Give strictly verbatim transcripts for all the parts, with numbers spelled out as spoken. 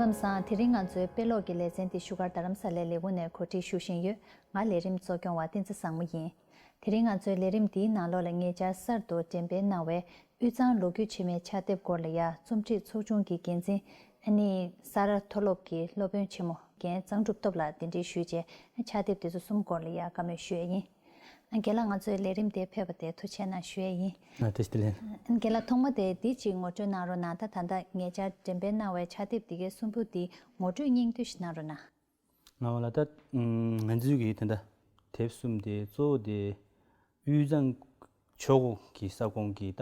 ལམ་སང་དེ་རིང་ང་ཚོའི་དཔེ་ཀློག་གི་ལེ་ཚན་འདི་བཞུགས་སྒར་རྡ་རམ་ས་ལའི་ལས་ཁུངས་ནས་གོ་སྒྲིག་ཞུ་བཞིན་ཡོད། ང་ལས་རིམ་གཙོ་སྐྱོང་བ་བསྟན་འཛིན་བཟང་མོ་ཡིན། དེ་རིང་ང་ཚོའི་ལས་རིམ་འདིའི་ནང་ལོགས་ལ་ཉེ་ཆར་གསར་དུ་འགྲེམས་སྤེལ་གནང་བའི་དབུས་གཙང་ལོ་རྒྱུས་ཕྱི་མའི་ཕྱག་དེབ་སྐོར་ལ་ཡ་རྩོམ་སྒྲིག་ཚོགས་ཆུང་གི་འགན་འཛིན་ཨ་ནི་ས་རཱ་མཐོ་སློབ་ཀྱི་སློབ་དཔོན་ཆེན་མོ་རྒན་གཙང་སྒྲུབ་སྟོབས་ལགས་གདན་འདྲེན་ཞུས་རྗེས་ཕྱག་དེབ་དེ་ཚོ་གསུམ་སྐོར་ལ་ཡ་བཀའ་མོལ་ཞུ་ཡས་ཡིན། རྒན་ལགས་ང་ཚོའི་ལས་རིམ་དེ་ཕེབས་པ་དེ་ཐུགས་རྗེ་གནང་ཞུ་ཡས་ཡིན། ཨ་ཐུགས་རྗེ་ཆེ། རྒན་ལགས་ཐོག་མ་དེ་འདི་གཅིག་ངོ་སྤྲོད་གནང་རོགས་གནང་། ད་ད་ལྟ་ཉེ་ཆར་འགྲེམས་སྤེལ་གནང་བའི་ཕྱག་དེབ་འདི་གའི་གསུམ་པོ་འདི་ངོ་སྤྲོད་སྙིང་བསྡུས་ཤིག་གནང་རོགས་གནང་། ང་བ་ལ་ད་ང་ཚོའི་གི་དེ་འདྲ་དེབ་གསུམ་དེ་གཙོ་བོ་དེ་དབུས་གཙང་ཆོས་ཁོངས་ཀྱི་ས་ཁོངས་ཀྱི་ད་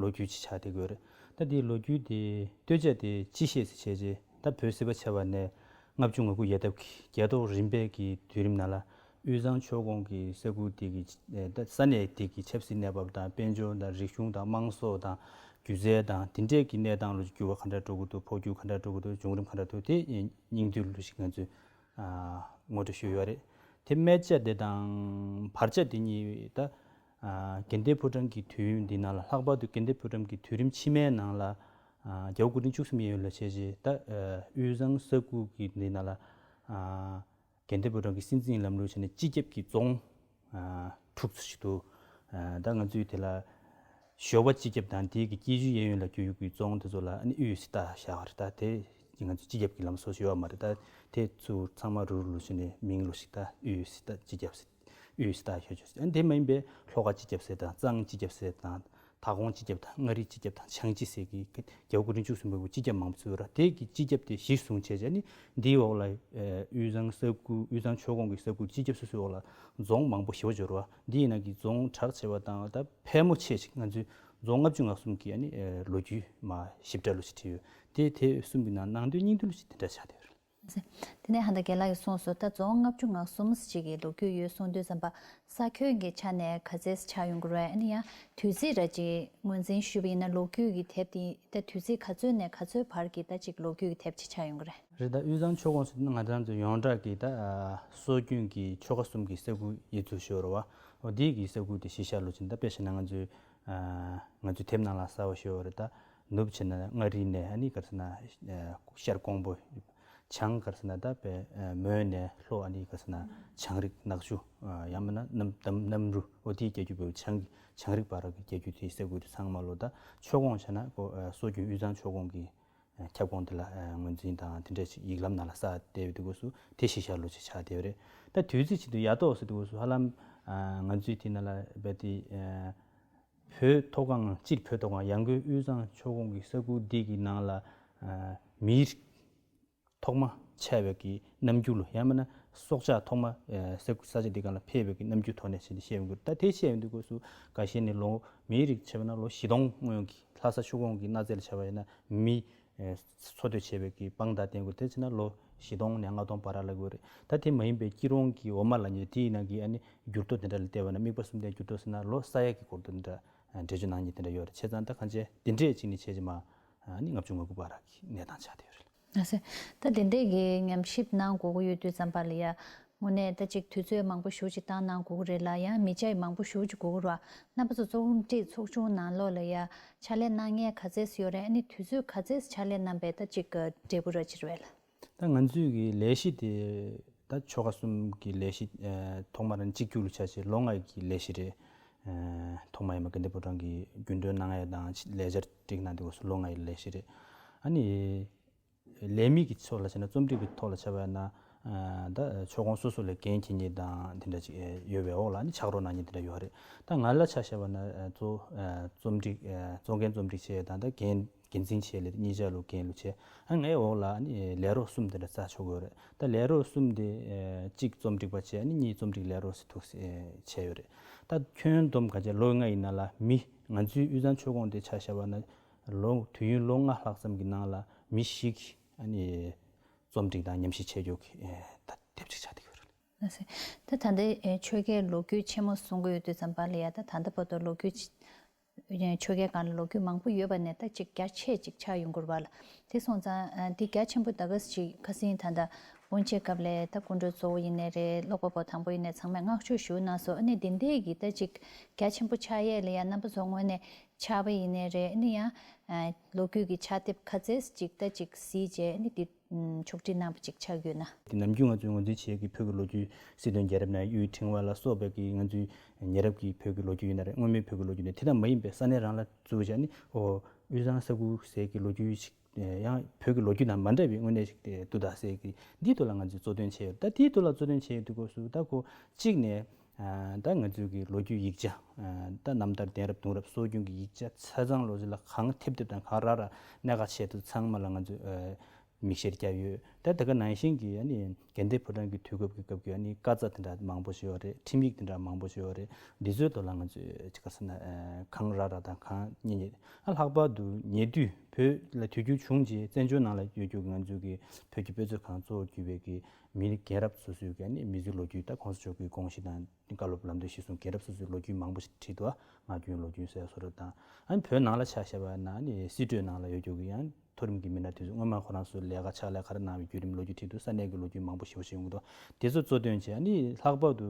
ལོ་རྒྱུས་ཅིག་ཆགས་བསྡད་ཀྱི་ཡོད་རེད། ད་དེའི་ལོ་རྒྱུས་དེ་སྟོད་ཆ་དེ་སྤྱི་བཤད་ཟེར་བྱས་རྗེས་ད་བོད་སིལ་བ་ཆགས་པ་ནས་ལྔ་བཅུ་ང་དགུ་ཡས་སྟབས་ཀྱི་རྒྱལ་ཐོག་རིམ་པའི་གི་དུས་རིམ་ནང་ལ་དབུས་གཙང་ཆོས་ཁོངས་ཀྱི་ས་ཁུལ་དེ་གི་ད་ས་གནས་དེ་གི་ཆབ་སྲིད་གནས་བབ་དང་དཔལ་འབྱོར་དང་རིག་གཞུང་དང་དམངས་སྲོལ་དང་སྒྱུ་རྩལ་དང་དེ་འདྲས་ཀྱི་གནས་སྟངས་ལ་འགྱུར་བ་ག་འདྲ་འགྲོ་གི་འདུག་འཕོ་འགྱུར་ག་འདྲ་འགྲོ་གི་འདུག་བྱུང་རིམ་ག་འདྲ་འདུག་དེ་སྙིང་བསྡུས་ལུགས་ཤིག་ང་ཚོས་ངོ་སྤྲོད་ཞུས་ཡོད་རེད། དེ་སྨད་ཆ་དེ་དང་བར་ཆ་དེ་གཉིས་ད་དགེ་ལྡན་ཕོ་བྲང་གི་དུས་ཡུན་འདི་ནང་ལ་ལྷག་པར་དུ་དགེ་ལྡན་ཕོ་བྲང་གི་དུས་རིམ་ཕྱི་མའི་ནང་ལ་རྒྱལ་བ་སྐུ་ཕྲེང་བཅུ་གསུམ་ཡན་ལ་བྱས་རྗེས་ད་དབུས་གཙང་ས་ཁུལ་གྱི་འདི་ནང་ལ་དགེ་ལྡན་ཕོ་བྲང་གི་སྲིད་འཛིན་ལམ་ལུགས་བྱས་ནས་སྤྱི་ཁྱབ་ཀྱི་རྫོང་དྲུག་ཙམ་ཞིག་འདུག་ད་ང་ཚོས་དེ་ལ་ཞོལ་པ་སྤྱི་ཁྱབ་དང་དེའི་གི་སྐྱིད་ཆུའི་གཡས་གཡོན་ལ་རྒྱུ་ཡུག་གི་རྫོང་དེ་ཚོ་ལ་ཨ་ནི་དབུས་སུ་ད་བཞག་པ་རེད། ད་དེ་ང་ཚོ་སྤྱི་ཁྱབ་ཀྱི་ལམ་སྲོལ་ཞིག་ཡོད་མ་རེད། ད་དེ་ཚུར་ཚང་མ་རུ་རུ་ལུ་ཞུ་ནས་མིང་ལུ་ཞིག་ད་དབུས་སུ་ད་སྤྱི་ཁྱབ་ཟེར་དབུས་སུ་ད་ཞུ་ཆོག་ཨ་ནི་དེ་མ་ཡིན་པའི་ལྷོ་ཁ་སྤྱི་ཁྱབ་ཟེར་དང་གཙང་སྤྱི་ཁྱབ་ཟེར་དང་མཐའ་ཁོངས་སྤྱི་ཁྱབ་དང་མངའ་རིས་སྤྱི་ཁྱབ་དང་བྱང་སྤྱི་ཟེར་གི་རྒྱལ་བ་སྐུ་ཕྲེང་བཅུ་གསུམ་པའི་སྐུ་སྤྱི་ཁྱབ་མང་པོ་ཚུད་ར། དེ་གི་སྤྱི་ཁྱབ་དེ་གཞི་བཟུང་བྱས་བྱས་ནི་འདིའི་འོག་ལ་དབུས་གཙང་ས་ཁུལ་དབུས་གཙང་ཆོལ་ཁོངས་ཀྱི་ས་ཁུལ་སྤྱི་ཁྱབ་སོ་སོའི་འོག་ལ་རྫོང་མང་པོ་ཞེ་པོ་འབྱོར་བ། འདིའི་ནང་གི་རྫོང་གྲགས་ཆེ་བ་དང་ད་ཕལ་མོ་ཆེ་ཞིག་ང་ཚོའི་རྫོང་ལྔ་བཅུ་ང་གསུམ་གྱི་ཨ་ནི་ལོ་རྒྱུས་མ་ཞིབ་ཕྲ་ལོ་ཞིག་བྲིས་ཡོད། དེ་དེ་གསུམ་གྱི་ནང་ནང་དོན་སྙིང་བསྡུས་ལོ་ཞིག་དེ་འདྲ་ཆགས་བསྡད་ཡོད་རེད། དེ་ནས་ཧ་ད་རྒན་ལགས་ཀྱིས་གསུངས་སོང་། ད་རྫོང་ལྔ་བཅུ་ང་གསུམ་ཞིག་གི་ལོ་རྒྱུས་ཡོད་གསུངས་དུས་ཙམ་པ་ས་ཁྱོན་གྱི་ཆ་ནས་ག་ཚད་ཆགས་ཡོང་གི་རེད། ཨ་ནི་ཡང་དུས་ཚིགས་ར་ཅིག་ངོས་འཛིན་ཞུས་པ་ཡིན་ན་ལོ་རྒྱུས་ཀྱི་དེབ་དེ་ད་དུས་ཚིགས་ག་ཚོད་ནས་ག་ཚོད་བར་གྱི་ད་ཅིག་ལོ་རྒྱུས་ཀྱི་དེབ་ཅིག་ཆགས་ཡོང་གི་རེད། རེད། ད་དབུས་གཙང་ཆོལ་ཁོངས་སུ་ང་རང་ཚོ་ཡོངས་གྲགས་ཀྱི་ད་སྲོལ་རྒྱུན་གྱི་ཆོལ་ཁ་གསུམ་གྱི་ས་ཁུལ་ཡོད་ཚུལ་ཞུ་བ་རེད་བ། འོ་དེའི་གི་ས་ཁུལ་དེ་གཞི་བཞག་ལོ་ཅིག་ད་དཔེ་བཞག་ན་ང་ཚོའི་ང་ཚོའི་དེབ་ནང་ལ་གསལ་བོ་ཞུ་བ་རེད། ད་ནུབ་བྱས་ན་མངའ་རིས་ནས་ཨ་ནི་ག་རེ་ཟེར་ན་ཤར་ཀོང་པོ། བྱང་ག་རེ་ཟེར་ན་ད་དཔེ་མོན་ནས་ལྷོ་ཨ་ནི་ག་རེ་ཟེར་ན་བྱང་རིགས་ནག་ཆུ། ཡང་མིན་ན་གནམ་གནམ་གནམ་རུ། འོ་དེའི་རྒྱལ་རྒྱུད་བོད་བྱང་བྱང་རིགས་བར་གྱི་རྒྱལ་རྒྱུད་དེའི་ས་ཁུལ་དེ་ཚང་མ་ལོ་ད་ཆོལ་ཁོངས་བྱས་ན་ཀོ་སྲོལ་རྒྱུན་དབུས་གཙང་ཆོལ་ཁོངས་ཀྱི་ཁྱབ་ཁོངས་དེ་ལ་ངོས་འཛིན་དང་དེ་འདྲ་ཞིག་ཡིག་ལམ་ནང་ལ་གསལ་བསྡད་པའི་དུས་སྐབས་སུ་དེ་གཞི་བཞག་ལོ་ཅིག་ཆགས་བསྡད་པ་རེད། ད་དུས་ཚིགས་ཆེད་དུ་ཡ་ཏོག་ཟེར་དུས་སྐབས་སུ་ཧ་ལམ་ང་ཚོའི་དེ་ནང་ལ་རྦད་དེ་བོད་མཐོ་སྒང་སྤྱིར་བོད་མཐོ་སྒང་ཡང་སྒོས་དབུས་གཙང་ཆོལ་ཁོངས་ཀྱི་ས་ཁུལ་འདི་གི་ནང་ལ་མིའི་རིགས་ཐོག་མ་ཆགས་པའི་གི་རྣམ་འགྱུར་ལོ་ཡང་མིན་ན་སྲོག་ཆགས་ཐོག་མ་ས་ཁུལ་ས་ཆ་འདི་སྒང་ལ་ཕེབས་པའི་གི་རྣམ་འགྱུར་ཐོག་ནས་བྱས་ཏེ་བཤད་ཡོང་གི་རེད། ད་དེ་བཤད་ཡོང་དུས་སྐབས་སུ་འགའ་ཤས་ནི་ལོ་མིའི་རིགས་བྱས་པ་ན་ལོ་བཞི་སྟོང་སྔོན་གྱི་ལྷ་ས་ཆོས་ཁོངས་ཀྱི་གནའ་རྫས་ལ་བྱས་པ་ཡིན་ན་མི་འཚོ་སྡོད་བྱས་པའི་གི་དཔང་རྟགས་བསྟན་དགོས། དེ་བྱས་ན་ལོ་བཞི་སྟོང་ནས་ལྔ་སྟོང་བར་ལ་དགོས་རེད། ད་དེ་མ་ཡིན་པའི་སྐྱིད་རོང་གི་འོ་མ་ལ་ཉེ་དེའི་ནང་གི་ཨ་ནི་འགྱུར་ལྡོག་དེ་འདྲ་ལ་བལྟས་པ་ན་དམིགས་པ་གསུམ་ལྡན་འགྱུར་ལྡོག་ཟེར་ན་ལོ་ས་ཡ་གི་སྐོར་དུ་འདྲ་འགྲེལ་བརྗོད་གནང་མཁན་དེ་འདྲ་ཡོད་རེད། བྱས་ཙང་ད་གང་ཅི་དེ་འདྲས་ཅིག་ནས་བྱས་ཅི་མ་ཨ་ནི་ལྔ་བཅུ་ང་དགུ་བར་གྱི་གནས་སྟངས་ཆགས་བསྡད་ཡོད་རེད། ལགས་སོ། ད་དེ་འདྲས་ཀྱི་ཉམས་ཞིབ་གནང་དགོས་ཀྱི་ཡོད་དུས་ཙམ་པ་ལ་ཡ། དངོས་གནས་ད་ཅིག་དུས་ཚོད་མང་པོ་ཞེ་ཅིག་བཏང་གནང་དགོས་ཀྱི་རེད་ལ་ཡང་མི་ཆ་ཡི་མང་པོ་ཞེ་ཅིག་དགོས་ཀྱི་རེད་བ། རྣམ་པ་ཚོ་རྩོམ་སྒྲིག་ཚོགས་ཆུང་ནང་ལོགས་ལ་ཡ་ཕྱག་ལས་གནང་མཁན་ག་ཚད་ཡོད་རེད། ཨ་ནི་དུས་ཚོད་ག་ཚད་ཕྱག་ལས་གནང་པས་ད་ཅིག་འབྲས་བུ་ར་ཅིག་རེད་ལ། ད་ང་ཚོའི་གི་ལས་གཞི་དེ་ད་ཆོལ་ཁ་གསུམ་གི་ལས་གཞི་ཐོག་མར་གཅིག་གྱུར་ལ་ཆ་བཞག་ལོ་ལྔ་ཡི་གི་ལས་གཞི་རེད། ཐོག་མ་ཡིན་པ་དགེ་ལྡན་ཕོ་བྲང་གི་རྒྱུན་གྲོན་གནང་ཡ་དང་ལས་འཆར་སྒྲིག་གནང་དུས་སྐབས་སུ་ལོ་ལྔ་ཡི་ལས་གཞི་རེད། ཨ་ནི། ལས་མི་གི་ཕྱོགས་ལ་བྱས་ན་རྩོམ་སྒྲིག་གི་ཐོག་ལ་བྱས་པ་ཡིན་ན། ད་ཆོལ་ཁོངས་སོ་སོ་ལ་འགན་འཁྱེར་མཁན་དང་དེ་འདྲ་ཅིག་ཡོད་པའི་འོག་ལ་ནི་ཕྱག་རོགས་གནང་མཁན་དེ་འདྲ་ཡོད་རེད། ད་ང་ལ་ཆ་བཞག་པ་ན་གཙོ་རྩོམ་སྒྲིག་གཙོ་འགན་རྩོམ་སྒྲིག་བྱས་དང་ད་འགན་འགན་འཛིན་བྱས་ལས་གཉིས་ཆ་ལོ་འགན་ལོ་བྱས། ཨ་ངའི་འོག་ལ་ནི་ལས་རོགས་གསུམ་དེ་འདྲ་རྩ་ཆོག་གི་ཡོད་རེད། ད་ལས་རོགས་གསུམ་དེ་གཅིག་རྩོམ་སྒྲིག་པ་བྱས་ནི་གཉིས་རྩོམ་སྒྲིག་ལས་རོགས་སུ་ཐུག་བྱས་ཡོད་རེད། ད་ཁྱོན་བསྡོམས་ག་ཚད་ལོ་ལྔ་ཡིན་ན་ལ་མི་ང་ཚོའི་དབུས་གཙང་ཆོལ་ཁོངས་དེ་ཆ་བཞག་པ་ན། ལོ་དུས་ཡུན་ལོ་ལྔ་ལྷག་ཙམ་གྱི་ནང་ལ་མི་བཞི་གིས་ཨ་ནི་རྩོམ་སྒྲིག་དང་ཉམས་ཞིབ་བྱས་རྒྱུ་གི་ད་དེབ་ཅིག་ཆགས་བསྡད་ཡོད་རེད། ལགས་སོ། ད་ད་ལྟའི་ཆོལ་ཁའི་ལོ་རྒྱུས་ཆེན་མོ་གསུང་གི་ཡོད་དུས་ཙམ་པ་ལ་ཡ་ད་ད་ལྟ་བར་དུ་ལོ་རྒྱུས་ཆོལ་ཁའི་སྒང་ལ་ལོ་རྒྱུས་མང་པོ་ཡོད་པ་ནས་ད་ཅིག་རྒྱ་ཆེ་ཅིག་ཆགས་ཡོང་གི་རེད་པ་ལ། དེ་སོང་ཙང་འདི་རྒྱ་ཆེན་པོ་ད་ག་ཅིག་ཁ་སང་ད་ལྟ་ སྔོན་ཆད་སྐབས་ལ་ད་སྐུ་མགྲོན་གཙོ་བོ་ཡིན་ནའི་རེད། ཀློག་པ་པོ་དང་པོ་ཡིན་ནའི་ཚང་མས་བསྔགས་བརྗོད་ཞུ་གནང་སོང་། ཨ་ནི་དེ་འདྲའི་གི་ད་ཅིག་རྒྱ་ཆེན་པོ་ཆགས་ཡས་ལ་ཡ་རྣམ་པ་ཚོ་ངོས་ནས་ཕྱག་དཔེ་ཡིན་ནའི་རེད། ཨ་ནི་ཡང་ལོ་རྒྱུས་ཀྱི་ཕྱག་དེབ་ག་ཚད་ཅིག་ད་ཅིག་གཟིགས་རྗེས་ཨ་ནི་དེ་ཕྱོགས་སྒྲིག་གནང་བ་ཅིག་ཆགས་ཡོད་ན། དེ་ནམ་རྒྱུན་ང་ཚོས་ངོས་འཛིན་བྱེད་ཀྱི་བོད་ཀྱི་ལོ་རྒྱུས་སྲིད་དོན་རྒྱལ་རབས་ནང་ཡུལ་ཕྲེང་བ་ལ་སོགས་པའི་གི་ང་ཚོའི་ཉེ་རབས་ཀྱི་བོད་ཀྱི་ལོ་རྒྱུས་ཡིན་ན་རེད། སྔོན་མའི་བོད་ཀྱི་ལོ་རྒྱུས་ནས་དེ་དང་མ་ཡིན་པའི་ས་གནས་རང་ལ་བཙུགས་བྱས་ནི་ཨོ་དབུས་གཙང་ས་ཁུལ་ཟེར་གྱི་ལོ་རྒྱུས་ཤིག་ཡང་བོད་ཀྱི་ལོ་རྒྱུས་དང་མ་འདྲ་བའི་དངོས་གནས་ཤིག་དེ་འདུག་ད་ཟེར་གྱི་འདིའི་ཐོག་ལ་ང་ཚོས་གཙོ་འདོན་བྱས་ཡོད། ད་དེའི་ཐོག་ལ་གཙོ་འདོན་བྱས་ཡོད་དུས་སྐབས་སུ་ད་ཁོ་གཅིག་ནས་ད་ང་ཚོའི་གི་ལོ་རྒྱུས་ཡིག་ཆ་ད་རྣམ་ཐར་གདན་རབས་གདུང་རབས་སྲོལ་རྒྱུན་གྱི་ཡིག་ཆ་ཆ་ཚང་ལོ་ཟེར་ལ་གང་ཐེབས་ཐེབས་དང་གང་རག་རག་གནད་འགག་ཆེ་དུ་ཚང་མ་ལ་ང་ཚོས་མིག་བཤེར་བརྒྱབ་ཡོད། ད་དེ་ག་ནང་བཞིན་གྱི་ཨ་ནི་དགའ་ལྡན་ཕོ་བྲང་གི་དུས་སྐབས་ཀྱི་སྐབས་ཀྱི་ཨ་ནི་བཀའ་རྩ་དེ་འདྲ་མང་པོ་ཞིག་ཡོད་རེད། ཁྲིམས་ཡིག་དེ་འདྲ་མང་པོ་ཞིག་ཡོད་རེད། འདི་ཚོའི་ཐོག་ལ་ང་ཚོས་ཅི་ག་ཟེར་ན་གང་རག་རག་དང་གང་རྙེད་རྙེད། ཨ་ལྷག་པར་དུ་ཉེ་དུས་བོད་ལ་དུས་འགྱུར་བྱུང་རྗེས་བཙན་བྱོལ་ནང་ལ་ཡོད་རྒྱུ་གི་ང་ཚོའི་གི་བོད་ཀྱི་དཔེ་མཛོད་ཁང་གཙོ་བོར་གྱུར་པའི་གི་མི་རྒན་རབས་སོ་སོའི་གི་ཨ་ནི་མི་ཚེའི་ལོ་རྒྱུས་ད་གོང་ས་མཆོག་གི་དགོངས་གཞི་དང་བཀའ་སློབ་ལམ་སྟོན་གཞིར་བཟུང་རྒན་རབས་སོ་སོའི་ལོ་རྒྱུས་མང་པོ་ཞིག་བྲིས་འདུག་ང་རྒྱུན་ལོ་རྒྱུས་ཟེར་བཟོ་འདྲ་དང་ཨ་ནི་བོད་ནང་ལ་ཆ་བཞག་པ་ན་ཨ་ནི་སྲིད་གྲོས་ནང་ལ་ཡོད་རྒྱུ་གི་ཡང་མཐོ་རིམ་གྱི་མི་སྣ་དེ་ཚོ་སྔོན་མ་ཁོ་རང་ཚོ་ལས་ཀ་ཕྱག་ལས་ག་རེ་གནང་བའི་བརྒྱུད་རིམ་ལོ་རྒྱུས་བྲིས་འདུག་ས་གནས་ཀྱི་ལོ་རྒྱུས་མང་པོ་ཞེ་པོ་ཞིག་ཡོང་གི་འདུག་དེ་ཚོ་གཙོ་འདོན་བྱས་ཨ་ནི་ལྷག་པར་དུ་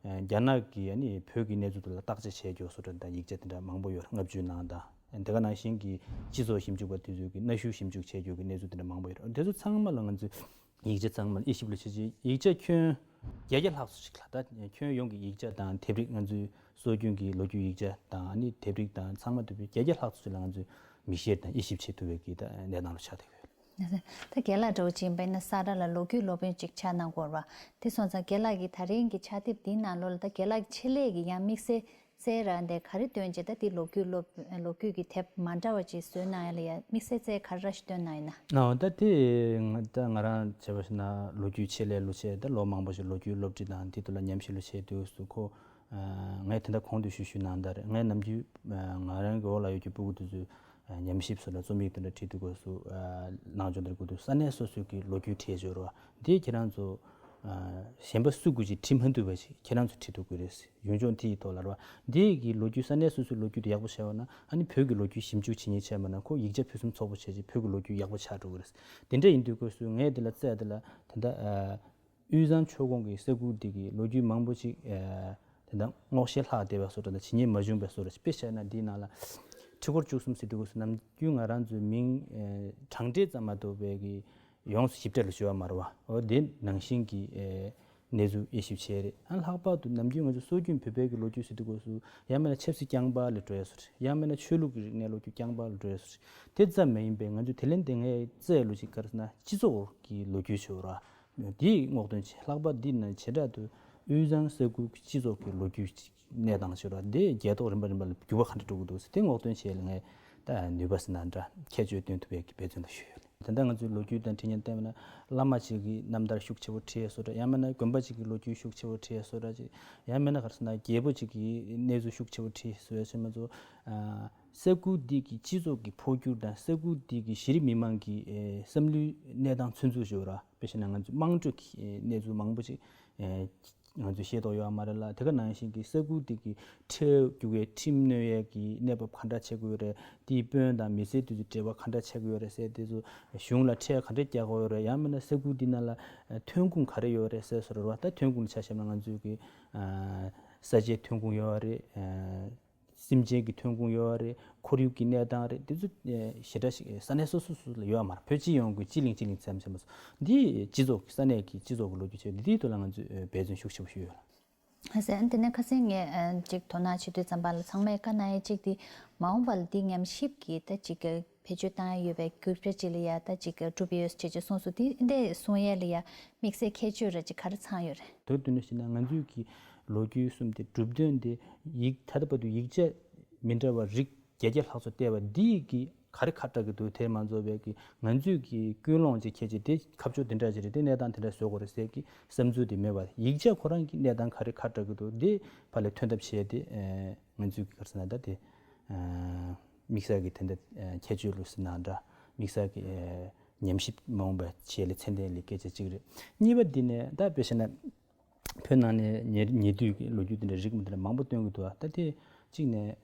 རྒྱ་ནག་གིས་ཨ་ནི་བོད་ཀྱི་གནས་ཚུལ་དེ་ལ་བརྟག་དཔྱད་བྱས་རྒྱུ་བཟོ་འདྲ་དང་ཡིག་ཆ་དེ་འདྲ་མང་པོ་ཡོད་རེད། ལྔ་བཅུའི་ནང་དང་དེ་ག་ནང་བཞིན་གྱི་སྤྱི་ཚོགས་ཞིབ་འཇུག་པ་དེ་ཚོས་ཀྱི་གནའ་ཤུལ་ཞིབ་འཇུག་བྱས་རྒྱུ་གི་གནས་ཚུལ་དེ་འདྲ་མང་པོ་ཡོད་རེད། དེ་ཚོ་ཚང་མ་ལ་ང་ཚོས་ཡིག་ཆ་ཚང་མ་དབྱེ་ཞིབ་ལ་བྱས་རྗེས་ཡིག་ཆ་ཁྱོན་བརྒྱད་བརྒྱ་ལྷག་ཙམ་ཞིག་ལ་ད་ཁྱོན་ཡོངས་ཀྱི་ཡིག་ཆ་དང་དེབ་རིགས་ང་ཚོའི་སྲོལ་རྒྱུན་གྱི་ལོ་རྒྱུས་ཡིག་ཆ་དང་ཨ་ནི་དེབ་རིགས་དང་ཚང་མ་འདུས་པའི་བརྒྱད་བརྒྱ་ལྷག་ཙམ་ཞིག་ལ་ང་ཚོས་མིག་བཤེར་དང་དབྱེ་ཞིབ་བྱེད་ཐུབ་པའི་གི་ད་གནས་སྟངས་ལ་ཆགས་བསྡད་ཡོད། ད་རྒན་ལགས་འདྲ་བོ་ཅིག་ཡིན་པ་ཡིན་ན་ས་ར་ལ་ལོ་རྒྱུས་སློབ་དཔོན་ཅིག་ཆགས་གནང་དགོས་རེད་བ། དེ་སོང་ཙང་རྒན་ལགས་ཀྱི་ད་རིང་གི་ཕྱག་དེབ་འདིའི་ནང་ལོགས་ལ་ད་རྒན་ལགས་ཀྱི་ཆེད་ལས་ཀྱི་ཡང་དམིགས་བསལ་རྩལ་ར་འདི་ག་རེ་སྟོན་བྱས། ད་འདི་ལོ་རྒྱུས་སློབ་ལོ་རྒྱུས་ཀྱི་དེབ་མ་འདྲ་བ་ཅིག་བཟོས་གནང་ཡ་ལ་ཡ་དམིགས་བསལ་རྩལ་ག་རེ་ར་ཞིག་སྟོན་གནང་ཡིན་ན། ཨོ་ད་དེ་ང་ད་ང་རང་བྱས་པ་ཞིག་ན་ལོ་རྒྱུས་ཆེད་ལས་ལོ་ཆེ་ད་ལོ་མང་པོ་ཞིག་ལོ་རྒྱུས་སློབ་ཁྲིད་དང་དེ་དུ་ལ་ཉམས་ཞིབ་ལོ་ཆེ་དུས་སུ་ཁོ་ངས་དེ་འདྲ་གོང་དུ་ཞུས་ཞུས་གནང་ད་རེད། ངས་ནམ་རྒྱུན་ང་རང་གི་འོག་ལ་ཡོད་རྒྱུ་སྤུ་གུ་དེ་ཚོས་ཉམས་ཞིབ་སོགས་ལ་རྩོམ་ཡིག་དེ་འདྲ་བྲིས་དུས་སྐབས་སུ་ནང་སྦྱོང་དེར་དགོས་དུས་ས་གནས་སོ་སོའི་གི་ལོ་རྒྱུས་བྲིས་ཡོད་རེད་བ། འདི་ཁྱེད་རང་ཚོ་གཞན་པ་སུ་དགོས་ཅིག་བྲིས་མ་ཐུབ་པ་ཞིག་ཁྱེད་རང་ཚོ་བྲིས་ཐུབ་དགོས་རེད། ཡུལ་ལྗོངས་དེ་ཡི་ཐོག་ལ་རེད་བ། འདི་གི་ལོ་རྒྱུས་ས་གནས་སོ་སོའི་ལོ་རྒྱུས་དེ་ཡག་པོ་བྱས་པ་ན་ཨ་ནི་བོད་ཀྱི་ལོ་རྒྱུས་ཞིབ་འཇུག་བྱེད་མཁན་བྱས་པ་ན་ཁོ་ཡིག་ཆ་ཕུན་སུམ་ཚོགས་པོ་བྱས་ཅིག་བོད་ཀྱི་ལོ་རྒྱུས་ཡག་པོ་ཆགས་འགྲོ་གི་རེད། དེ་འདྲ་ཡིན་དུས་སྐབས་སུ་ངས་འདི་ལ་རྩལ་འདི་ལ་ད་ལྟ་དབུས་གཙང་ཆོལ་ཁོངས་ཀྱི་ས་ཁུལ་འདི་གི་ལོ་རྒྱུས་མང་པོ་ཅིག་ཨ་དེ་འདྲ་སྔོག་བཤེར་ལྷག་བསྡད་པ་བཟོ་འདྲ་དང་ཇི་སྙེད་མ་བྱུང་བའི་བཟོ་འདྲ་ཞིག་དཔེ་བཞག་ན་འདིའི་ནང་ལ་ཁྲི་སྐོར་བཅུ་གསུམ་ཟེར་དུས་སྐབས་སུ་ནམ་རྒྱུན་ང་རང་ཚོའི་མིང་ཨ་གྲངས་འདྲེས་ཙམ་མ་གཏོགས་པའི་གི་ཡོངས་སུ་ཞིབ་ཕྲ་ལ་ཞུ་བ་མ་རེད་བ། འོ་དེ་ནང་བཞིན་གྱི་ཨ་གནས་ཚུལ་དབྱེ་ཞིབ་བྱས་རེད། ཨ་ལྷག་པར་དུ་ནམ་རྒྱུན་ང་ཚོ་སྲོལ་རྒྱུན་བོད་པའི་གི་ལོ་རྒྱུས་ཟེར་དུས་སྐབས་སུ་ཡང་མིན་ན་ཆབ་སྲིད་རྐྱང་པ་ལ་འགྲོ་ཡ་བཟོ་འདྲ་ཡང་མིན་ན་ཆོས་ལུགས་ཀྱི་རིག་གནས་ལོ་རྒྱུས་རྐྱང་པ་ལ་འགྲོ་ཡ་བཟོ་འདྲ་དེ་ཙམ་མ་ཡིན་པའི་ང་ཚོ་དེ་ལས་འདས་ངའི་རྩལ་ལོ་ཅིག་ག་རེ་ཟེར་ན་སྤྱི་ཚོགས་ཀྱི་ལོ་རྒྱུས་ཞུ་ར། འདི་སྔོག་འདོན་བྱས། ལྷག་པར་འདི་ནི་བྱེ་བྲག་ཏུ་དབུས་གཙང་ས་ཁུལ་གྱི་སྤྱི་ཚོགས་ཀྱི་ལོ་རྒྱུས་ཀྱི་གནས་སྟངས་ཤིག་རེད། འདི་རྒྱལ་ཐོག་རིམ་པ་རིམ་པ་ལ་འགྱུར་བ་ག་འདྲ་འགྲོ་གི་འདུག་ཟེར་དེ་སྔོག་འདོན་བྱས་ལ་ངས་ད་ནུས་པ་ཟེར་ན་འདྲ་ཁྱད་ཆོས་སྟོན་ཐུབ་པའི་གི་འབད་བརྩོན་ལ་ཞུས་ཡོད། ད་ལྟ་ང་ཚོའི་ལོ་རྒྱུས་དང་འབྲེལ་མཉམ་བལྟས་པ་ན་བླ་མ་ཅིག་གི་རྣམ་ཐར་ཤུགས་ཆེ་པོ་བྲིས་ཡས་བཟོ་འདྲ་ཡང་མིན་ན་དགོན་པ་ཅིག་གི་ལོ་རྒྱུས་ཤུགས་ཆེ་པོ་བྲིས་ཡས་བཟོ་འདྲ་ཅིག་ཡང་མིན་ན་ག་རེ་ཟེར་ན་རྒྱལ་པོ་ཅིག་གི་གནས་ཚུལ་ཤུགས་ཆེ་པོ་བྲིས་ཡས་བཟོ་འདྲ་ཅིག་མ་གཏོགས། ས་ཁུལ་འདི་གི་སྤྱི་ཚོགས་ཀྱི་འཕོ་འགྱུར་དང་ས་ཁུལ་འདི་གི་གཞི་རིམ་མི་མང་གི་ཨེ་བསམ་བློའི་གནས་སྟངས་ཚུན་ཚོད་ཞུ་བ་ར། དཔེ་བཞག་ན་ང་ཚོའི་དམངས་ཁྲོད་ཀྱི་ཨེ་གནས་ཚུལ་མང་པོ་ཅིག་ཨེ་ང་ཚོས་ཤེས་རྟོགས་ཡོད་མ་རེད་ལ། དེ་ག་ནང་བཞིན་གྱི་ས་ཁུལ་འདི་གི་ཁྲལ་རྒྱུག་ཡས་ཁྲིམས་གནོན་ཡས་ཀྱི་གནས་བབ་ག་འདྲ་བྱེད་དགོས་རེད། དེའི་དཔོན་དང་མི་སེར་དེ་ཚོའི་འབྲེལ་བ་ག་འདྲ་བྱེད་དགོས་རེད་ཟེར། དེ་ཚོ་གཞུང་ལ་ཁྲལ་ག་འདྲ་རྒྱག་དགོས་རེད། ཡང་མིན་ན་ས་ཁུལ་འདི་ནང་ལ་ཨེ་ཐོན་ཁུངས་ག་རེ་ཡོད་རེད་ཟེར་བཟོ་འདྲ་ར། ད་ཐོན་ཁུངས་ལ་ཆ་བཞག་ན་ང་ཚོའི་གི་ཨ་ས་ཆའི་ཐོན་ཁུངས་ཡོད་རེད། ཨ་སེམས་ཅན་གྱི་ཐོན་ཁུངས་ཡོད་རེད། ཁོར་ཡུག་གི་གནས་སྟངས་རེད། འདི་ཚོ་ཨེ་ཞེ་དྲག་ཞིག་ས་གནས་སོ་སོ་སོ་ལ་ཡོད་མ་རེད། བོད་སྤྱི་ཡོངས་ཀྱི་སྤྱི་གླིང་སྤྱི་གླིང་ཙམ་ཙམ་མ་སོང་། འདི་སྤྱི་ཚོགས་ཀྱི་ས་གནས་ཀྱི་སྤྱི་ཚོགས་ཀྱི་ལོ་རྒྱུས་བྱས་འདི་དེའི་ཐོག་ལ་ང་ཚོས་ཨེ་འབད་བརྩོན་ཤུགས་ཆེ་པོ་ཞུས་ཡོད་ལ། ཨ་ཟེར་ཨ་དེ་ནས་ཁ་སང་ངས་ཨ་ཅིག་དོ་སྣང་བྱེད་དུས་ཙམ་པ་ལ་ཚང་མས་བཀའ་གནང་ཡས་གཅིག་དེ་མ་འོངས་པ་ལ་འདི་ཉམས་ཞིབ་ཀྱི་ད་ཅིག་བེད་སྤྱོད་བཏང་ཡས་ཡོད་པའི་རྒྱུ་འབྲས་ཅིག་ལ་ཡ་ད་ཅིག་གྲུབ་ཡོད་ཅེས་ཅེས་གསུངས་སོང་། དེ་འདི་གསུང་ཡས་ལ་ཡ་དམིགས་བསལ་ཁྱད་ཆོས་ར་ཅིག་ག་རེ་ཚང་ཡོད་རེད། མདོར་བསྡུས་ནས་བཤད་ན་ང་ཚོས་ཀྱི་ལོ་རྒྱུས་གསུམ་དེ་གྲུབ་དོན་དེ་ཡིག་ད་ལྟ་བར་དུ་ཡིག་ཆ་མི་འདྲ་བ་རིགས་བརྒྱད་བརྒྱ་ལྷག་ཙམ་བལྟས་པ་འདིས་ཀྱི་ག་རེ་ཁ་གྲག་གི་འདུག་དེ་མ་རྫོགས་པའི་ཀྱི་ང་ཚོས་ཀྱི་ཀུན་སློང་ཅིག་ཁྱེད་ཀྱིས་དེ་ཁ་ཕྱོགས་དེ་འདྲ་ཅིག་རེད། དེ་གནས་སྟངས་དེ་འདྲ་བཟོ་དགོས་རེད་ཟེར་གྱི་བསམ་ཚུལ་དེ་མེད་པར་ཡིག་ཆ་ཁོ་རང་གི་གནས་སྟངས་ག་རེ་ཁ་གྲག་གི་འདུག་དེ་ཕར་ལ་ཐོན་ཐབས་བྱས་ཏེ་ང་ཚོས་ཀྱི་ག་རེ་ཟེར་ན་ད་དེ་དམིགས་བསལ་གྱི་དེ་འདྲ་ཁྱད་ཆོས་ལོ་ཟེར་ན་འདྲ་དམིགས་བསལ་གྱི་ཉམས་ཞིབ་མ་འོངས་པའི་ཆེད་ལས་ཚད་ལྡན་ལས་སྐད་ཆ་གཅིག་རེད། གཉིས་པ་འདི་ནས་ད་དཔེ་བཤད་ན། བོད་ནང་ནས་ཉེ་ཉེ་དུས་ཀྱི་ལོ་རྒྱུས་དེ་འདྲ་རིགས་མི་འདི་འདྲ་མང་པོ་སྟོན་གྱི་འདུག་ད་དེ་གཅིག་ནས་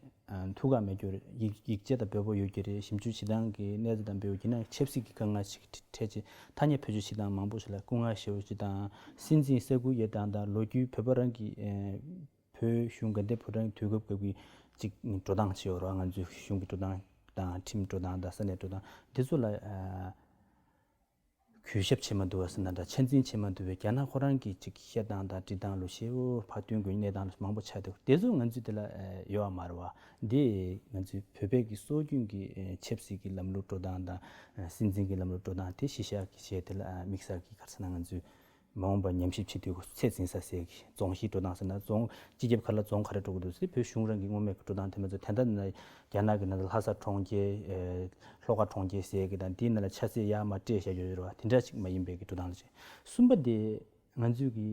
ཐུགས་ཁག་མེད་རྒྱུ་རེད། ཡིག་ཡིག་ཆ་དང་བོད་པ་ཡོད་རྒྱུ་རེད། ཞིབ་འཇུག་བྱེད་སྟངས་ཀྱི་གནས་སྟངས་དང་འབེལ་བའི་ན་ཆབ་སྲིད་ཀྱི་དཀའ་ངལ་ཞིག་འཕྲད་ཆེད་ཐ་སྙད་བེད་སྤྱོད་བྱེད་སྟངས་མང་པོ་ཞིག་ལ་སྐུ་ངལ་ཞེ་པོ་ཅིག་དང་། སྲིད་འཛིན་ས་ཁུལ་ཡོད་སྟངས་དང་ལོ་རྒྱུས་བོད་པ་རང་གི་བོད་གཞུང་དགའ་ལྡན་ཕོ་བྲང་གི་དུས་སྐབས་སྐབས་ཀྱི་ཅིག་འགྲོ་སྟངས་ཅིག་ཡོད་རེད་བ། ང་ཚོའི་གཞུང་གི་འགྲོ་སྟངས་དང་ཁྲིམས་འགྲོ་སྟངས་དང་ས་གནས་འགྲོ་སྟངས་འདི་ཚོ་ལ། གུས་ཞབས་བྱེད་མ་འདུག་བ་ཟེར་ན་འདྲ། ཆ་འཛིན་བྱེད་མ་འདུག་བས་རྒྱ་ནག་ཁོ་རང་གི་ཅིག་བཤད་སྟངས་དང་འབྲི་སྟངས་ལོ་ཞེ་པོ་ཕར་སྟོན་དགོས་གནས་སྟངས་ལོ་མང་པོ་ཆགས་འདུག་དེ་ཚོ་ང་ཚོས་དེ་ལ་ཡོད་པ་མ་རེད་བ། འདི་ང་ཚོའི་བོད་པའི་གི་སྲོལ་རྒྱུན་གྱི་ཆབ་སྲིད་ཀྱི་ལམ་ལུགས་འགྲོ་སྟངས་དང་སྲིད་འཛིན་གྱི་ལམ་ལུགས་འགྲོ་སྟངས་དེ་གཞི་བཞག་གི་བྱས་དེ་ལ་དམིགས་བསལ་གྱི་ག་རེ་ཟེར་ན་ང་ཚོས་མ་འོངས་པར་ཉམས་ཞིབ་བྱེད་དུས་ཚད་འཛིན་ས་ཟེར་གི་རྫོང་གཞིས་འགྲོ་སྟངས་ཟེར་ན་རྫོང་སྤྱི་ཁྱབ་ག་ལ་རྫོང་ག་རེ་འགྲོ་གི་འདུག་ཟེར་བོད་གཞུང་རང་གི་སྔོན་མའི་གི་འགྲོ་སྟངས་དེ་མ་ཚོ་དེ་འདྲ་ན་རྒྱ་ནག་གི་ནང་ལ་ལྷ་ས་གྲོང་ཁྱེར། ལྷོ་ཁ་གྲོང་ཁྱེར་ཟེར་གི་དང་དེའི་ནང་ལ་ཆ་ཚད་ཡར་མར་སྤྲད་བཞག་ཡོད་རེད་བ། དེ་འདྲ་ཅིག་མ་ཡིན་པའི་གི་འགྲོ་སྟངས་ཅིག་གསུམ་པ་དེ་ང་ཚོས་གི་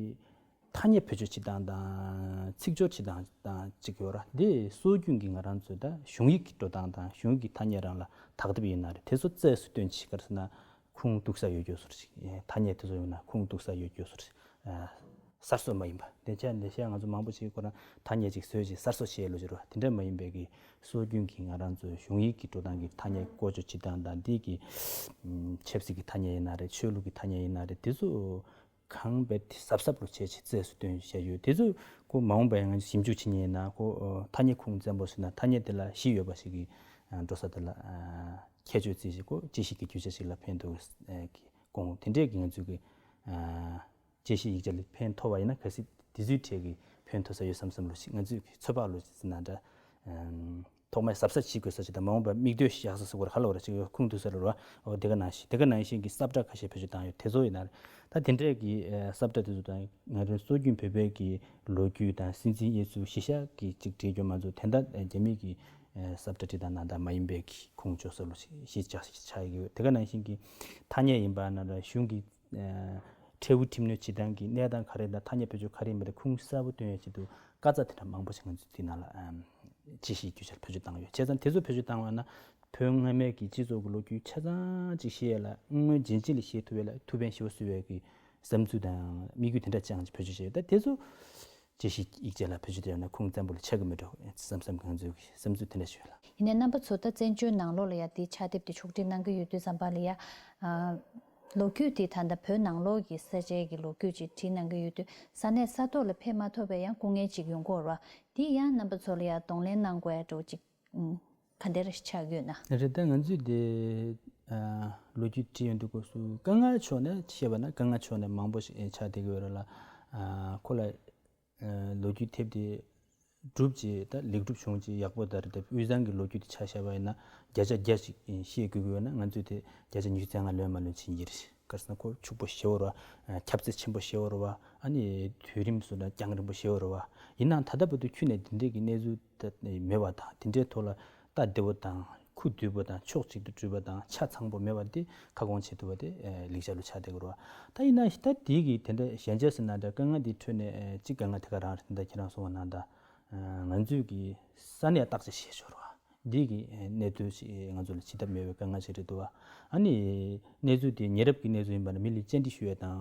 ཐ་སྙད་བེད་སྤྱོད་བྱེད་སྟངས་དང་ཚིག་སྦྱོར་བྱེད་སྟངས་དང་ཅིག་ཡོད་ར། དེ་སྲོལ་རྒྱུན་གྱི་ང་རང་ཚོའི་ད་གཞུང་ཡིག་གི་འགྲོ་སྟངས་དང་གཞུང་ཡིག་གི་ཐ་སྙད་རང་ལ་དག་ཐབས་ཡིན་ན་རེད། དེ་ཚོ་རྩལ་སུ་སྟོན་ཅིག་ག་རེ་ཟེར་ན་ཁུངས་གཏུག་ས་ཡོད་རྒྱུ་སོར་ཅིག་ཐ་སྙད་དེ་ཚོ་ཡོད་ན་ཁུངས་གཏུག་ས་ཡོད་རྒྱུ་སོར་ཅིག་གསར་བཟོ་མ་ཡིན་པ། དེ་ཆ་ནས་བཤད་ང་ཚོ་མང་པོ་ཞིག་ཁོ་རང་ཐ་སྙད་ཅིག་བཟོས་ཅིག་གསར་བཟོ་བྱས་ལོ་ཅིག་རོ། དེ་འདྲ་མ་ཡིན་པའི་གི་སྲོལ་རྒྱུན་གྱི་ང་རང་ཚོའི་གཞུང་ཡིག་གི་འགྲོ་སྟངས་ཀྱི་ཐ་སྙད་བཀོལ་སྤྱོད་བྱེད་སྟངས་དང་འདི་གི་ཆབ་སྲིད་ཀྱི་ཐ་སྙད་ཡིན་ན་རེད། ཆོས་ལུགས་ཀྱི་ཐ་སྙད་ཡིན་ན་རེད། དེ་ཚོ་གང་བས་དེ་གཟབ་གཟབ་རུ་བྱས་ཅིག་རྩལ་སུ་སྟོན་བྱས་ཡོད། དེ་ཚོ་ཁོ་མ་འོངས་པ་ཡང་ང་ཚོ་ཞིབ་འཇུག་བྱེད་མཁན་ཡིན་ན་ཁོ་ཐ་སྙད་ཁུངས་བཙན་པོ་ཟེར་ན་ཐ་སྙད་དེ་ལ་གཞི་ཡོད་པ་ཞིག་གི་འགྲོ་ས་དེ་ལ་ཁྱད་ཆོས་རྩིས་ཤིག་ཁོ་ཅི་ཞིག་གི་རྒྱུ་ཆ་ཞིག་ལ་ཕན་ཐོགས་ཀྱི་དགོངས། དེ་འདྲས་ཀྱི་ང་ཚོའི་གི་དཔྱད་གཞི་ཡིག་ཆ་ལ་ཕན་ཐོགས་པ་ཡིན་ན་གལ་སྲིད་དེ་ཚོའི་གྲས་ཀྱི་ཕན་ཐོགས་ས་ཡོད་བསམ་བསམ་ལོ་ཞིག་ང་ཚོའི་གི་ཚོད་དཔག་ལོ་ཞིག་ཟེར་ན་འདྲ། ཐོག་མའི་གཟབ་གཟབ་བྱེད་དགོས་ས་ཞིག་དང་མ་འོངས་པར་མིག་ལྟོས་ཤིག་ཡག་ས་བཟོ་དགོས་རེད། ཁ་ལོ་རེ་ཅིག་ཁུངས་གཏུག་ས་རེད་རོ། འོ་དེ་ག་ནང་བཞིན་དེ་ག་ནང་བཞིན་གྱི་ས་བཀྲ་ཁ་ཤས་བེད་སྤྱོད་བཏང་ཡོད། དེ་ཚོ་ཡིན་ན་རེད། ད་དེ་འདྲས་ཀྱི་ས་བཀྲ་དེ་ཚོ་དང་ང་རང་སྲོལ་རྒྱུན་བོད་པའི་གི་ལོ་རྒྱུས་དང་སྲིད་འཛིན་དབྱེ་ཚུལ་གཞི་བཞག་གི་ཅིག་བྲིས་རྒྱུ་མ་ཚོ་དེ་འདྲ་རྒྱ་མི་གི་ས་བཀྲ་བྲིས་དང་ནང་ལྟར་མ་ཡིན་པའི་གི་ཁུངས་བཅོལ་ས་ལོ་ཞིག་གཞི་བཞག་ཞིག་ཆགས་ཡོད། དེ་ག་ནང་བཞིན་གྱི་ཐ་སྙད་ཡིན་པ་ན་ར་གཞུང་གི་ཁྲལ་དབུལ་ཁྲིམས་གནོན་བྱེད་སྟངས་ཀྱི་གནས་སྟངས་ག་རེ་དང་ཐ་སྙད་བེད་སྤྱོད་ག་རེ་ཡིན་པ་དེ་ཁུངས་གསལ་པོ་སྟོན་ཡས་ཆེད་དུ་དཀའ་ཚེགས་དེ་འདྲ་མང་པོ་ཞིག་ང་ཚོས་དེ་ནང་ལ་ཨམ་ཅི་ཞིག་རྒྱུ་ཆར་བེད་སྤྱོད་བཏང་ཡོད། བྱས་ཙང་དེ་ཚོ་བེད་སྤྱོད་བཏང་བ་ན་བོད་སྔ་མའི་གི་སྤྱི་ཚོགས་ཀྱི་ལོ་རྒྱུས་ཆ་ཚང་ཅིག་ཤེས་ཡས་ལ་སྔོན་རྗེན་ཅིག་ལ་ཤེས་ཐུབ་ཡས་ལ་ཐུགས་ཕན་ཞེ་པོ་གསོས་པའི་གི་བསམ་ཚུལ་དང་དམིགས་ཡུལ་དེ་འདྲ་ཅང་ཅིག་བེད་སྤྱོད་བྱས་ཡོད། ད་དེ་ཚོ་ཅི་ཞིག་ཡིག་ཆ་ལ་བེད་སྤྱོད་བཏང་ཡོད་ན་ཁུངས་བཙན་པོ་ལ་ཆགས་ཀྱི་མི་འགྲོ་བསམ་བསམ་གི་ང་ཚོའི་གི་བསམ་ཚུལ་དེ་འདྲ་ཞིག་ཡོད་ལ། ཡིན་ནའི་རྣམ་པ་ཚོ་ད་བཙན་བྱོལ་ནང་ལོགས་ལ་ཡ་དེ་ཕྱག་དེབ་དེ་ཕྱོགས་སྒྲིག་གནང་གི་ཡོད་དུས་ཙམ་པ་ལ་ཡ། ལོ་རྒྱུས་དེ་ད་ལྟ་བོད་ནང་ལོགས་ཀྱི་ས་ཆའི་གི་ལོ་རྒྱུས་ཅིག་བྲིས་གནང་གི་ཡོད་དུས་ས་གནས་ས་ཐོག་ལ་ཕེབས་མ་ཐུབ་པའི་ཡང་སྐུ་ངལ་ཅིག་ཡོང་གི་ཡོད་རེད་བ། དེ་ཡང་རྣམ་པ་ཚོ་ལ་ཡ་གདོང་ལེན་གནང་དགོས་ཡ་འདྲ་བོ་ཅིག་ག་འདྲ་ཆགས་ཡོད་ན། རེད། ད་ང་ཚོས་དེ་ལོ་རྒྱུས་བྲིས་ཡོང་དུས་སྐབས་སུ་དཀའ་ངལ་ཕྱོགས་ནས་བཤད་པ་ན་དཀའ་ངལ་ཕྱོགས་ནས་མང་པོ་ཞིག་ཆགས་བསྡད་ཀྱི་ཡོད་རེད་ལ། ཁོ་ལ་ལོ་རྒྱུས་དེབ་དེ་གྲུབ་རྗེས་ད་ལེགས་གྲུབ་བྱུང་རྗེས་ཡག་པོ་ད་རེད། དེབ་དབུས་གཙང་གི་ལོ་རྒྱུས་དེ་ཆ་བཞག་པ་ཡིན་ན་བརྒྱ་ཆ་བརྒྱ་ཞིག་ཤེས་དགོས་ཀྱི་ཡོད་ན་ང་ཚོས་དེ་བརྒྱ་ཆ་ཉི་ཤུ་རྩ་ལྔ་ལོན་མ་ལོན་ཕྱིན་གྱི་རེད། ག་རེ་ཟེར་ན་ཁོ་ཕྱུག་པོ་ཞེ་པོ་རེད་བ། ཁྱབ་ཚད་ཆེན་པོ་ཞེ་པོ་རེད་བ། ཨ་ནི་དུས་རིམ་སུ་ལ་རྒྱང་རིང་པོ་ཞེ་པོ་རེད་བ། ཡིན་ནའང་ད་ལྟ་བར་དུ་ཁྱོན་ནས་དེ་འདྲས་ཀྱི་གནས་ཚུལ་ད་མེད་པ་དང་དེ་འདྲའི་ཐོག་ལ་སྟབས་བདེ་པོ་དང་ཁུ་བསྡུས་པོ་དང་ཕྱོགས་གཅིག་ཏུ་གྲུབ་པ་དང་ཆ་ཚང་པོ་མེད་པ་དེ་ཁ་སྐོང་བྱེད་ཐུབ་པ་དེ་ལེགས་ཆ་ལོ་ཆགས་བསྡད་ཀྱི་རེད་བ། ད་ཡིན་ན་ད་དེ་གི་དེ་འདྲ་གཞན་ཆ་ཟེར་ན་འདྲ་དཀའ་ངལ་དེ་ཁྲོད་ནས་གཅིག་དཀའ་ངལ་དེ་ག་རང་རེད། ད་ཁྱེད་རང་གསུངས་པ་ནང་ལྟར་ང་ཚོས་ཀྱི་ས་གནས་བརྟག་དཔྱད་བྱེད་ཆོག་རེད་བ། འདི་གི་གནས་ཚུལ་ཞིག་ང་ཚོ་ལ་བྱེད་ཐབས་མེད་པའི་དཀའ་ངལ་ཞིག་རེད་འདུག་བ། ཨ་ནི་གནས་ཚུལ་དེ་ཉེ་རབས་ཀྱི་གནས་ཚུལ་ཡིན་པ་ན་མི་ལ་བཅར་འདྲི་ཞུ་ཡས་དང་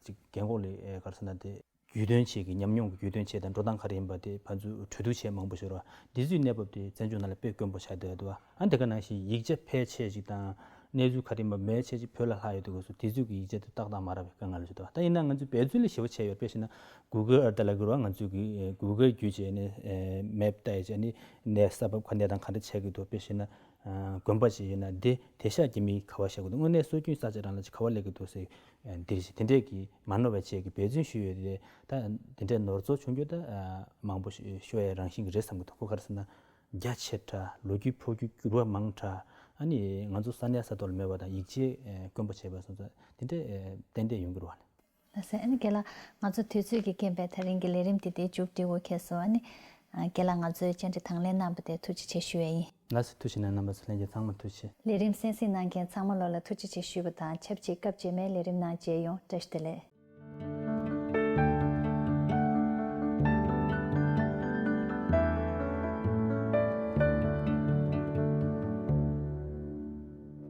ཅིག་རྒན་གོག་ལ་ག་རེ་ཟེར་ན་དེ་རྒྱུས་སྟོན་བྱེད་ཀྱི་ཉམས་མྱོང་གི་རྒྱུས་སྟོན་བྱེད་དང་འགྲོ་སྟངས་ག་རེ་ཡིན་པ་དེ་ཕན་ཚུན་གྲོས་བསྡུར་བྱེད་མང་པོ་ཞིག་རེད་བ། འདི་ཚོའི་གནས་བབ་དེ་བཙན་བྱོལ་ནང་ལ་དཔེ་དཀོན་པོ་ཆགས་བསྡད་འདུག་བ། ཨ་འདི་ག་ནང་བཞིན་ཡིག་ཆ་ཕལ་ཆེ་ཞིག་དང་གནས་ཚུལ་ག་རེ་ཡིན་པ་མེད་ཆེ་ཅིག་བོད་ལ་ལྷག་ཡོད་དུས་སྐབས་སུ་དེ་ཚོའི་གི་ཡིག་ཆ་དེ་ཏག་ཏག་མ་རག་པའི་དཀའ་ངལ་ཞིག་འདུག་བ། ད་ཡིན་ན་ང་ཚོས་འབད་བརྩོན་ལ་ཞེ་པོ་བྱས་ཡོད། དཔེ་བྱས་ན་Google Earth་ལ་གི་རོ་ང་ཚོས་གི་Google་བརྒྱུད་བྱས་ནས་map་བལྟས་བྱས་ནས་གནས་ས་བབ་ག་གནས་སྟངས་ག་འདྲ་ཆགས་ཀྱི་འདུག་དཔེ་བྱས་ན་དགོན་པ་ཞིག་ཡིན་ན་འདི་དེང་སང་རྒྱ་མིས་ག་པར་བཞག་གི་འདུག་དངོས་གནས་སྲོལ་རྒྱུན་ས་ཆ་རང་ལ་ཅིག་ག་པར་སླེབས་ཀྱི་འདུག་ཟེར་འདིར་ཞིག་དེ་འདྲས་ཀྱི་མ་ནོར་བ་བྱས་ཀྱི་འབད་བརྩོན་ཞུས་ཡོད་དེ། ད་དེ་འདྲས་ནོར་འཚོ་བྱུང་རྒྱུ་ད་མང་པོ་ཞིག་ཤོར་ཡའི་རང་བཞིན་གྱི་རེད་བསམ་གྱི་འདུག་ཁོ་ག་རེ་ཟེར་ན་རྒྱ་ཆེ་དྲགས། ལོ་རྒྱུས་འཕོ་འགྱུར་འགྱུར་བ་མང་དྲགས། ཨ་ནི་ང་ཚོ་ས་གནས་ས་ཐོག་ལ་མེད་པ་དང་ཡིག་ཆ་དཀོན་པོ་བྱས་པ་སོང་ཙང་དེ་འདྲས་ཏན་ཏན་ཡོང་གི་རེད་བ། ལགས་སོ། ཨ་ནི་རྒན་ལགས་ང་ཚོ་དུས་ཚོད་ཀྱི་རྐྱེན་པས་ད་རིང་གི་ལས་རིམ་དེ་དེ་མཇུག་སྒྲིལ་དགོས་ཁེལ་སོང་། ཨ་ནི་རྒན་ལགས་ང་ཚོའི་བཅར་འདྲི་དང་ལེན་གནང་བ་དེ་ཐུགས་རྗེ་ཆེ་ཞུ་ཡས་ཡིན། ལགས་སོ། ཐུགས་རྗེ་གནང་། རྣམ་པ་ཚོ་ལྷན་རྒྱས་ཚང་མ་ཐུགས་རྗེ་ཆེ། ལས་རིམ་གསན་གཟིགས་གནང་མཁན་ཚང་མ་ལོ་ལ་ཐུགས་རྗེ་ཆེ་ཞུས་པ་དང་ཆབས་ཅིག་སྐབས་རྗེས་མའི་ལས་རིམ་ནང་མཇལ་ཡོང་། བཀྲ་ཤིས་བདེ་ལེགས།